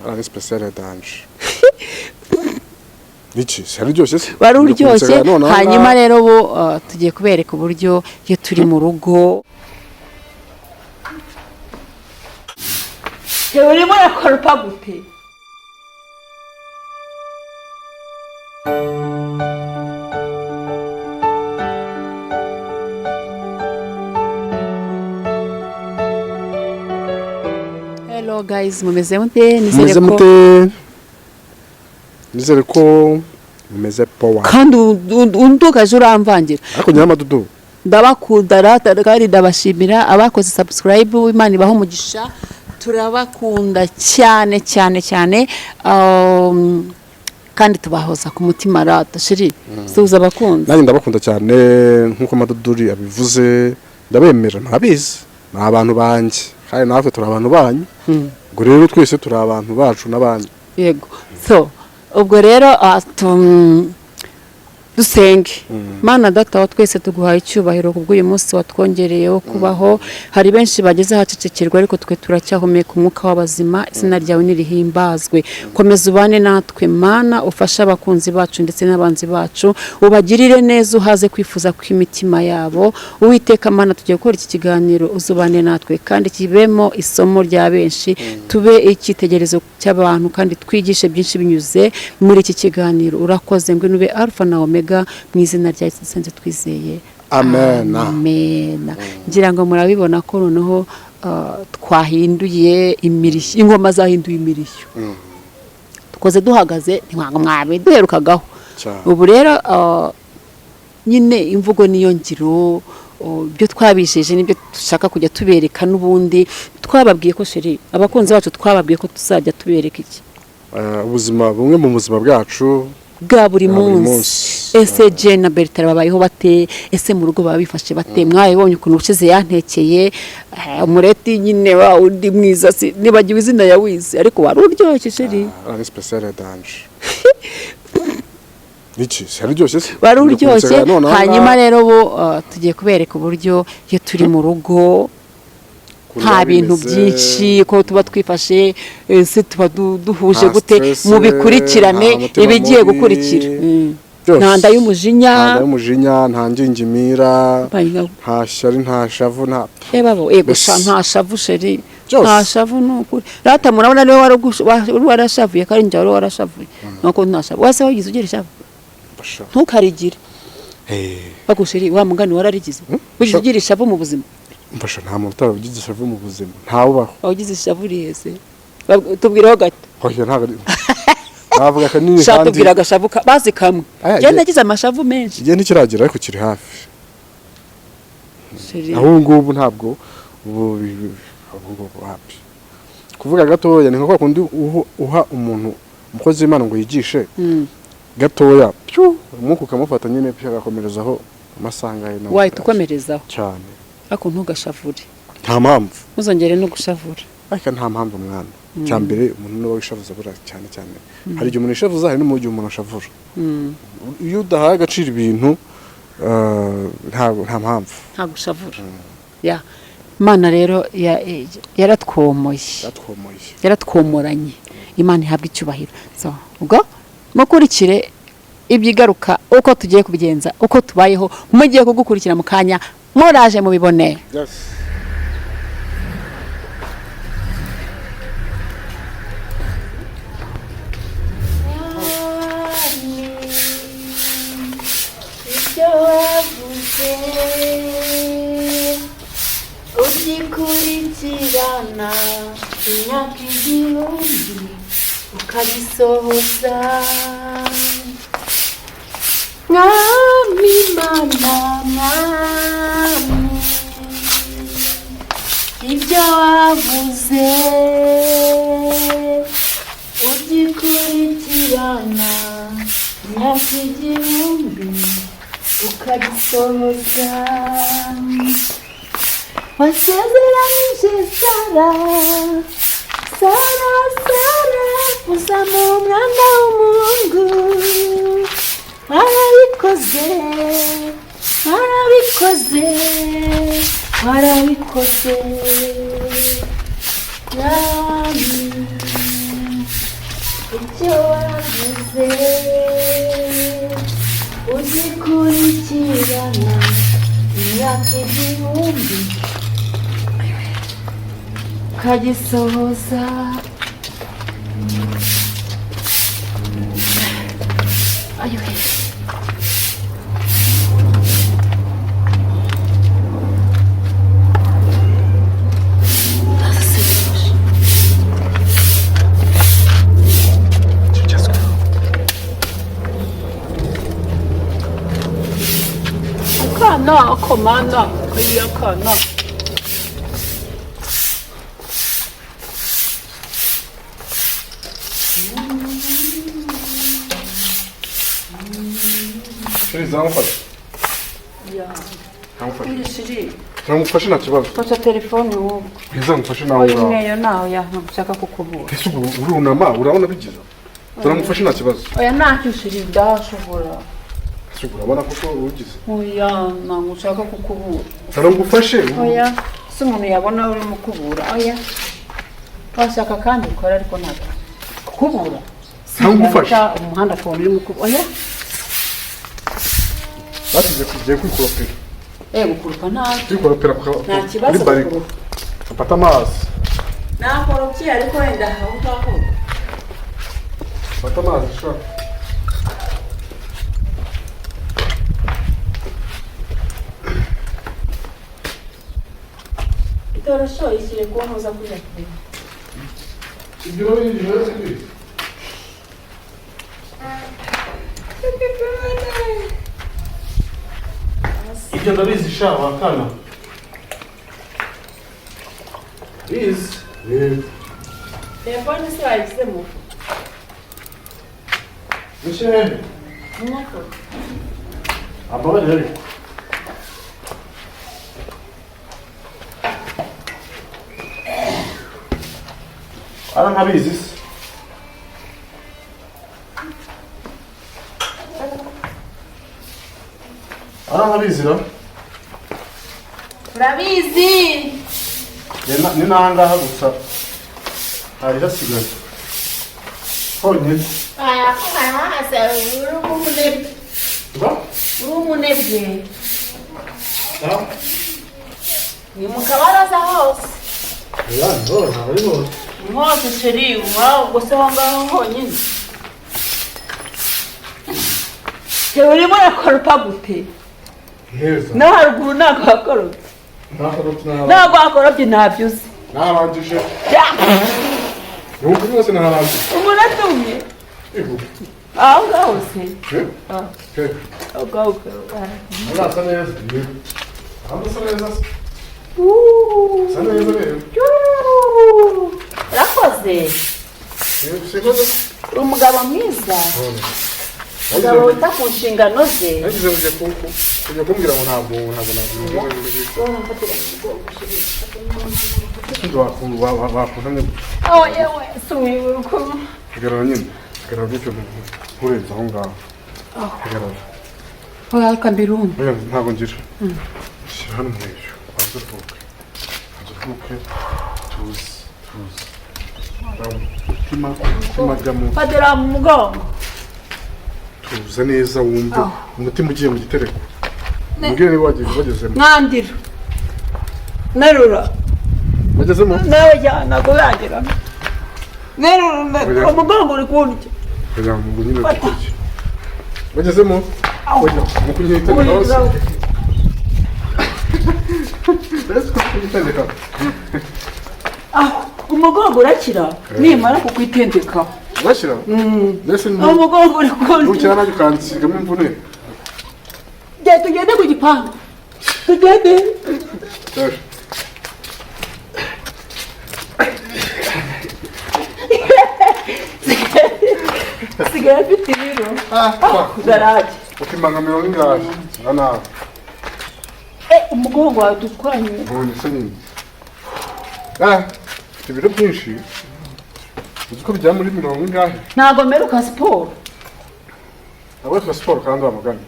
Ari spécial ya danger. Iki hararyoshye se? Wari uryoshye. Ndakunseka nonaha. Hanyuma rero bo tugiye kubereka uburyo iyo turi mu rugo urimo urakoropa gute. Hello guys, mumeze mute? Nizere Mumeze ko mute? Nizere ko mumeze power. Kandi undukaje uramvangira. Ariko nyiramadudu. Ndabakunda rata kandi ndabashimira abakoze subscribe, Imana ibaha umugisha, turabakunda cyane cyane cyane, kandi tubahoza ku mutima. Rata chéri, suhuza abakunzi. Nanjye ndabakunda cyane nk'uko Amaduduri abivuze, ndabemera, murabizi ni abantu banjye kandi natwe turi abantu banyu. Ubwo rero twese turi abantu bacu n'abanyu. Yego, so ubwo rero dusenge. Mana Data wa twese, tuguhaye icyubahiro kubw'uyu munsi watwongereyeho kubaho. Hari benshi bageze ahacecekerwa, ariko twe turacyahumeka umwuka w'abazima. Izina ryawe nirihimbazwe. Komeza ubane natwe Mana, ufashe abakunzi bacu ndetse n'abanzi bacu, ubagirire neza, uhaze kwifuza kw'imitima yabo. Uwiteka Mana, tugiye gukora iki kiganiro, uzubane natwe kandi kibemo isomo rya benshi, tube icyitegererezo cy'abantu kandi twigishe byinshi binyuze muri iki kiganiro. Urakoze, ngwino ube Alpha na Omega, mu izina rya Yesu dusenze twizeye. Amen. Amen. Ngira ngo murabibona ko noneho twahinduye imirishyo, ingoma zahinduye imirishyo. Dukoze duhagaze, ntabwo mwabiduherukagaho. Cyane. Ubu rero nyine imvugo niyo ngiro. Ibyo twabijeje nibyo dushaka kujya tubereka. N'ubundi twababwiye ko, chéri, abakunzi bacu, twababwiye ko tuzajya tubereka iki? Ubuzima bumwe mu buzima bwacu bwa buri bwa buri munsi. Munsi. Ese Jane na Bertrand babayeho bate? Ese mu rugo baba bifashe bate? Mwabibonye ukuntu ubushize yantekeye umureti nyine wa undi mwiza, si nibagiwe izina yawize, ariko wari uryoshye, chéri. Ari spécial ya danger. Iki hararyoshye se? Wari uryoshye. Ndakunseka nonaha. Hanyuma rero bo tugiye kubereka uburyo iyo turi mu rugo Ukuntu nta biba bintu bimeze. byinshi, ko tuba twifashe, ese tuba duhuje Nta gute? stress, Mubikurikirane nta mutima ibigiye mubi, gukurikira. Byose. Nta nda y'umujinya. Nta nda y'umujinya, nta ngingimira, nta shyari, nta shavu, nta Ebabo, ego. Mbese. Sha, nta shavu, chéri. Byose. Nta shavu ni ukuri. Rata murabona niwe wari warashavuye, kandi njye wari warashavuye, nuko nta shavu. Wese wagize ugira ishavu? Basha. Ntukarigire. Bako chéri, wa mugani, wararigize? Wigeze ugira ishavu mu buzima? Mfasha, nta muntu utaragize ishavu mu buzima, ntawubaho. Wagize ishavu riheze? Tubwireho gato. Oya, ntabwo ari navuga kanini. Sha. Kandi Tubwira agashavu bazi kamwe. Aya, Njye nagize amashavu menshi. Igihe ntikiragera ariko kiri hafi. Chéri. Aho ubu ngubu ntabwo ubu ubu ngubu wapi kuvuga gatoya, ni nka kwa kundi uha umuntu umukozi w'Imana ngo yigishe gatoya, pyu, umwuka ukamufata nyine, pyu, agakomerezaho amasaha angahe nawe. Wahita ukomerezaho. Cyane. Ariko ntugashavure. Nta mpamvu. Ntuzongere no gushavura. Ariko nta mpamvu mwana. Cya mbere umuntu niwe wishavuza buriya cyane cyane. Hari igihe umuntu yishavuza, hari n'igihe umuntu ashavura. Iyo udahaye agaciro ibintu, nta mpamvu. Nta gushavura ya Imana rero yaratwomoye. Yatwomoye. Yaratwomoranye, Imana ihabwa icyubahiro. So ubwo mukurikire ibyigaruka, uko tugiye kubigenza, uko tubayeho, mugiye kugukurikira mu kanya, muraje mubibone. Yes. Ibyo wavuze ugikurikirana imyaka 1000 ukabisohoza. Mwami Mana, Mwami, ibyo wavuze ugikurikirana imyaka 1000 ukagisohoza. Wasezeranije Sara, Sara, Sara, uzamuha umwana w'umuhungu. Warabikoze, warabikoze, warabikoze, Mwami. Icyo wavuze ugikurikirana imyaka 1000 ukagisohoza. Ayiwe. Akana akomana kariya kana. Chérie, zamufashe. Ya. Zamufashe. Chérie, Zamufashe nta kibazo. Fata telefone wowe. Zamufashe nawe Oya ngaho. mweyo nawe ya nshaka kukubura. Ese ubu urunama urabona bigize? Turamufashe nta kibazo. Oya ntacyo chérie ndashobora. Ese ubu urabona koko ugize? Oya ntabwo nshaka kukubura. Turamufashe. Oya si umuntu yabona urimo kubura. Oya washaka kandi ukora ariko ntabwo kukubura. Ntamufashe. Umuhanda akabona urimo kubura. Oya. Basize kugiye kwikoropera. Gukurupa ntabwo. Kwikoropera Nta kibazo kuri bariko. gukurupa. Fata amazi. Nakoropye ariko wenda aho ngaho. Fata amazi sha. Itorosho ishyire ku ntuza kujya kureba. Ibyo biri Ibyo ndabizi sha wakana. Bizi. Telefone se wayigize mu Michel. mufuka. Ambabarire ariko. Ara ntabizi se. Ara ntabizi ra. Urabizi. Ni n'ahangaha gusa hari hasigaye honyine. Aya uri umunebwe. Ba? Uri umunebwe. Ah. Ni mu kabaraza hose. Ya, no, ntabwo ari hose. Ni hose chérie, ubwo se aho ngaho honyine. Tewe urimo urakoropa gute? Neza. No haruguru ntabwo wakoropye. Ntabwo wakoropye ntabyo uzi. Narangije. Nuko rwose narangije. Umuntu atumye. Yego. Aho ngaho se. Ah. Aho ngaho. Asa neza. Asa neza. Asa neza rero. Urakoze. Sikoze. Uri umugabo mwiza. Umugabo wita ku nshingano ze. Nagize ngo kujya kumbwira ngo ntabwo ntabwo Oh yewe sumibuko. Hagarara nyine. Hagarara gutyo nkurenze aho ngaho. Hagarara. Oya reka mbirunde. Oya ntabwo ngira. Shyira hano umweyo. Banza uruhuke. Banza uruhuke. Tuzi. Tuzi. Umutima jya mu. Fatira mu mugongo. Tuza neza wumve. Umutima ugiye mu gitereko. Mbwira niba wagezemo. Mwandira. Nerura. Wagezemo? Nawe jyana kurangira. Nerura umugongo uri kundya. Kugira ngo nyine dukurye. Wagezemo? Oya, mu kunyitendeka hose. Mbese ko kunyitendeka. Aho umugongo urakira nimara kukwitendekaho. Urakira? Mbese ni umugongo uri kundya. Nukira nanjye ukansigamo imvune. Genda tugende ku gipangu. Tugende. Sigaye afite ibiro. Garage. Upima 50. Nawe. Umugongo wawe dutwanye. None se nyine. Ufite ibiro byinshi. Uzi ko bijya muri 50? Ntabwo mperuka siporo. Ntabwo mperuka siporo kandi wamugana.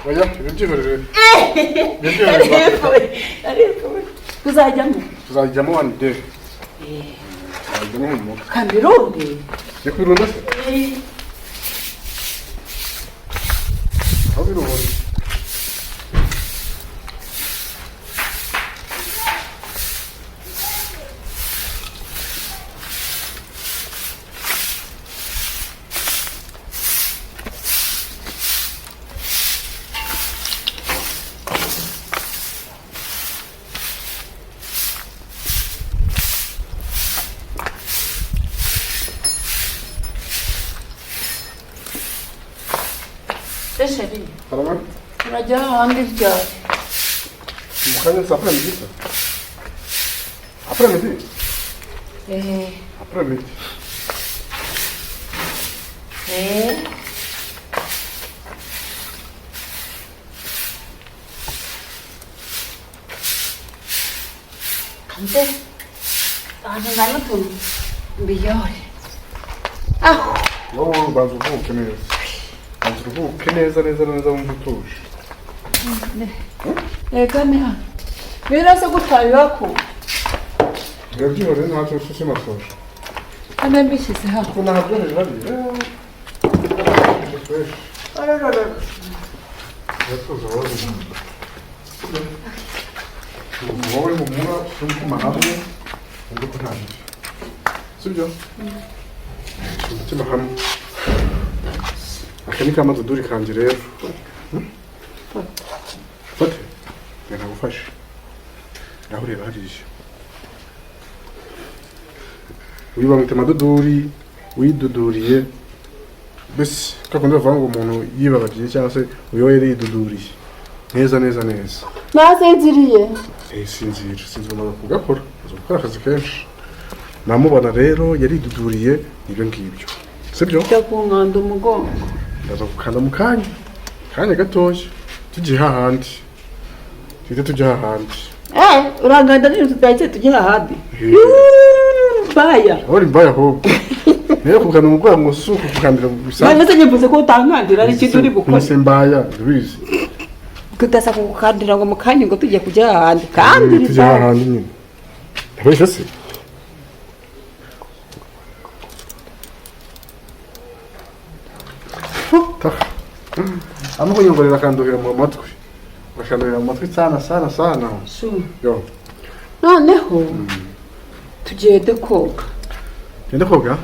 Oya, ibyo byihorere. Tuzajyamo. Tuzajyamo one day. Ntabwo ni humura. Kambirunde. Ni kubirunda se? Aho birunda. Chéri, Karama. urajya ahandi ryari? Mu kanya c'est après midi ça. Après midi. Eh, Après midi. eh. Kanze. Ahantu ngana utuntu mbiyore. Aho. Wowe banza uruhuke neza. Banza uruhuke neza neza neza wumva utuje. Reka ni hano. Birasa gutwarira ko. Urabyihoreye ntacyo ususe masoje. Hano mbishyize hano. Kuko nahabyoheje hariya. Fresh. Arararara. Uratuza wowe. Wowe humura ushyire umutima hamwe wumve ko nta bibi. Sibyo? Shyira umutima hamwe. Aka ni ka maduduri kanjye rero. Fate. Reka nagufashe. Ngaho ureba hariya. Uyu bamwita amaduduri, widuduriye. Mbese kakunda bavuga ngo umuntu yibabagiye cyangwa se uyu we yiduduriye. Neza neza neza. Nasinziriye. Sinzira, sinzira umaze kugakora. Umaze gukora akazi kenshi. Namubona rero yariduduriye nibyo ngibyo. Sibyo? Jya kunkanda umugongo. Ndaza gukanda mu kanya. Kanya gatoya. Tugiye hahandi. Tuhite tujya hahandi. Eh, uranganda n'ibintu tutahise tujya ahandi. Baya. Uri mbaya ahubwo. Niyo kukanda umugongo si ukukandira gusa. None se nyivuze ko utankandira ari ikintu uri gukora. Nise mbaya, ndabizi. Kudasa kukandira ngo mu kanya ngo tujye kujya ahandi. Kandi tujya hahandi nyine. Ndabeshya se? Ama kunyongorera akanduhira mu matwi. Akanduhira mu matwi sana sana sana. Yo. Noneho tugende koga. Tugende koga?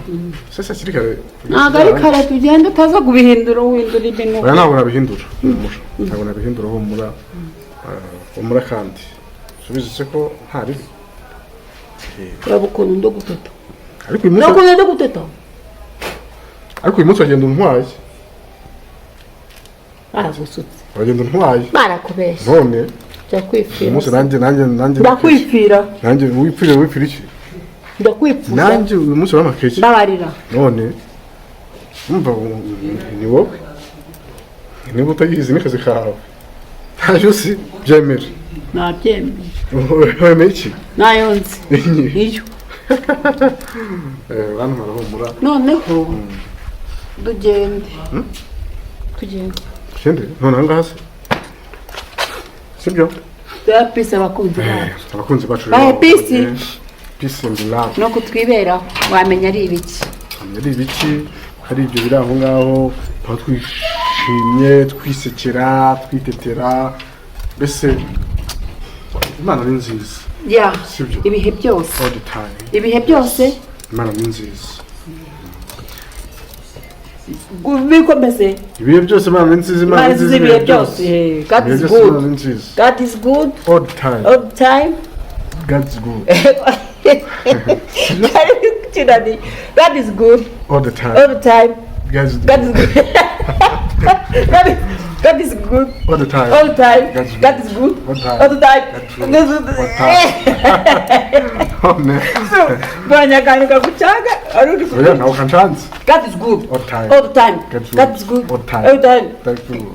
Sasa kiri kare. Ntabwo ari kare tugende utaza kubihindura uhindura ibintu. Oya ntabwo nabihindura. Ntabwo nabihindura humura. Humura kandi. Subiza se ko nta ribi. Uraba ukuntu ndo guteta. Ariko uyu munsi Ukuntu ndo guteta. Ariko uyu munsi wagenda untwaye. Baragusutse. Wagenda untwaye. Barakubeshya. None Jya kwipfira. uyu munsi nanjye Ndakwipfira. Nanjye wipfira wipfira iki? Ndakwipfuza. Nanjye uyu munsi uramakeke. Mbabarira. None umva ni wowe. Niba utayizi n'akazi kawe. Ntacyo uzi byemere. Nabyemeye. Wemeye iki? Nayo nzi. Iyo. Bantu barahumura. Noneho tugende. Tugende. Tugende? None aha ngaha se? Sibyo? Tuba peace abakunzi bacu. Abakunzi bacu. Bahe peace. Peace and love. No kutwiberaho wamenya ari ibiki. Wamenya ari ibiki, hari ibyo biri aho ngaho, tuba twishimye, twisekera, twitetera, mbese Imana ni nziza. Yeah. Sibyo? Ibihe byose. All the time. Ibihe byose. Imana ni nziza. Bikomeze. Ibihe byose Imana ni nziza, Imana ni nziza ibihe byose. God is good. God is good. All the time. All the time. God is good. God is good. All the time. All the time. God is good. God is good. God is good. All the time. All the time. God is good. God is good. All the time. All the time. God is good. All the time. Oh man. Banyaganuka gucaga ari uri Oya nawe kanshanze. God is good. All the time. All the time. God is good. God is good. All the time. All the time. Thank you.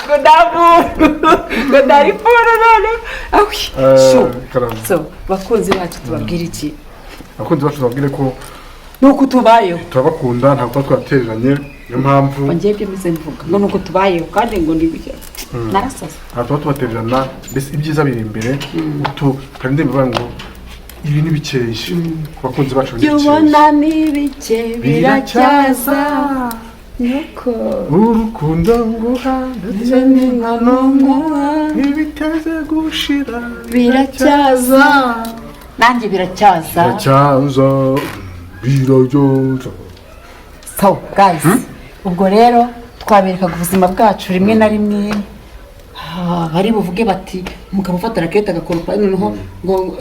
Ngo ndaripfura none. Awi. So, bakunzi bacu tubabwira iki? Abakunzi bacu tubabwire ko nuko tubayeho. Turabakunda ntabwo tuba twatereranye. Niyo mpamvu ngiye ibyo mbize mvuga ngo nuko tubayeho kandi ngo ndi gutya. Narasaze. Ntabwo tuba tubatererana mbese ibyiza biri imbere. Utu hari indirimbo ivuga ngo Ibi ni bikeya ku bakunzi bacu, ni Ibyo bikeya. Ubona ni bike, biracyaza nuko Urukundo nguha ndetse n'impano nguha ntibiteze gushira. Biracyaza, nanjye biracyaza. Biracyaza, biracyaza. So guys, ubwo rero twaberekaga ubuzima bwacu. Rimwe na rimwe bari buvuge bati umugabo ufata rakete agakoropa, noneho ngo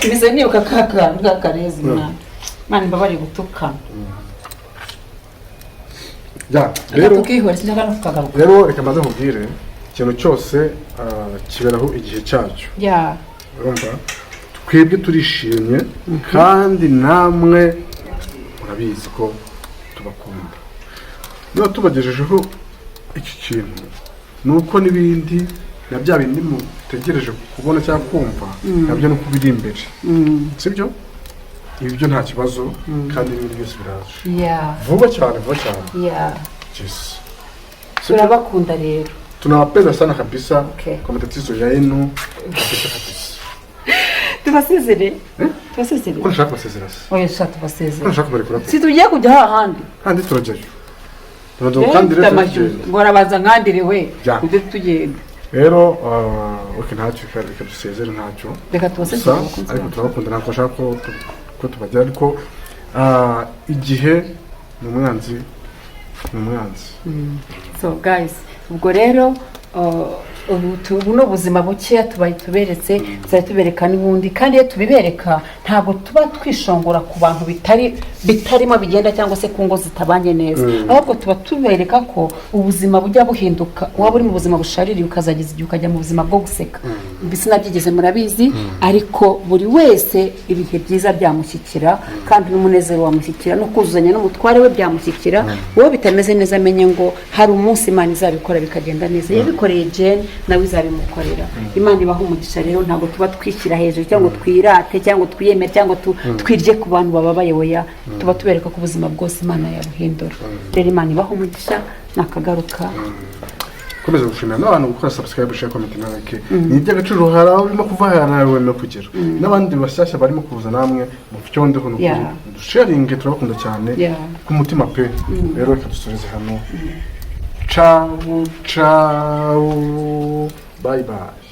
meze nibuka ka kantu k'akarezi. Mwana, Mwana imbabare gutukana. Ya. Reka Rero tukihore, sinshaka no kukagaruka. Rero reka mbanze nkubwire, ikintu cyose kiberaho igihe cyacyo. Urumva, twebwe turishimye kandi namwe murabizi ko tubakunda. Niba tubagejejeho iki kintu, ni uko n'ibindi na bya bindi mutegereje kubona cyangwa kumva nabyo ni uko biri imbere, sibyo? Ibyo nta kibazo, kandi n'ibindi byose biraje vuba cyane, vuba cyane. Yes. Sibyo? Turabakunda rero. Tunawapenda sana kabisa. Kwa matatizo yenu kabisa kabisa. Tubasezere, tubasezere. Ko nashaka kubasezera se? Oya sha, Ko tubasezere. nashaka kubarekura pe. Si tugiye kujya hahandi? Kandi turajyayo. Turajyayo kandi rero turagenda. Ngo arabanza nkandire we. Tujye tugenda. Rero okay, ntacyo, reka dusezere, ntacyo. Reka Gusa tubasezere, abakunzi ariko bacu. turabakunda, ntabwo bashaka ko tubagera, ariko igihe ni umwanzi, ni umwanzi. So guys, ubwo rero ubu ni ubuzima bukeya tubaye tuberetse, tuzajya tubereka n'ubundi. Kandi iyo tubibereka ntabwo tuba twishongora ku bantu bitari bitarimo bigenda cyangwa se ku ngo zitabanye neza, ahubwo tuba tubereka ko ubuzima bujya buhinduka. Waba uri mu buzima bushaririye, ukazageza igihe ukajya mu buzima bwo guseka. Ibi sinabyigeze, murabizi, ariko buri wese ibihe byiza byamushyikira, kandi n'umunezero wamushyikira, no kuzuzanya n'umutware we byamushyikira. Wowe bitameze neza, amenye ngo hari umunsi Imana izabikora bikagenda neza. Yabikoreye Jane, nawe izabimukorera. Imana ibaha umugisha. Rero ntabwo tuba twishyira hejuru cyangwa ngo twirate cyangwa twiyemere cyangwa twirye ku bantu bababaye. Oya, tuba tubereka ko ubuzima bwose Imana yabuhindura. Rero Imana ibaha umugisha, nakagaruka. Komeza gushimira n'abantu gukora subscribe, share, comment na like, ni iby'agaciro. Hari aho birimo kuva, hari aho barimo kugera, n'abandi bashyashya barimo kuza, namwe mu cyondeho ni ukuri dusharinge. Turabakunda cyane ku mutima pe. Rero reka dusoreze hano. Ciao ciao, bye bye.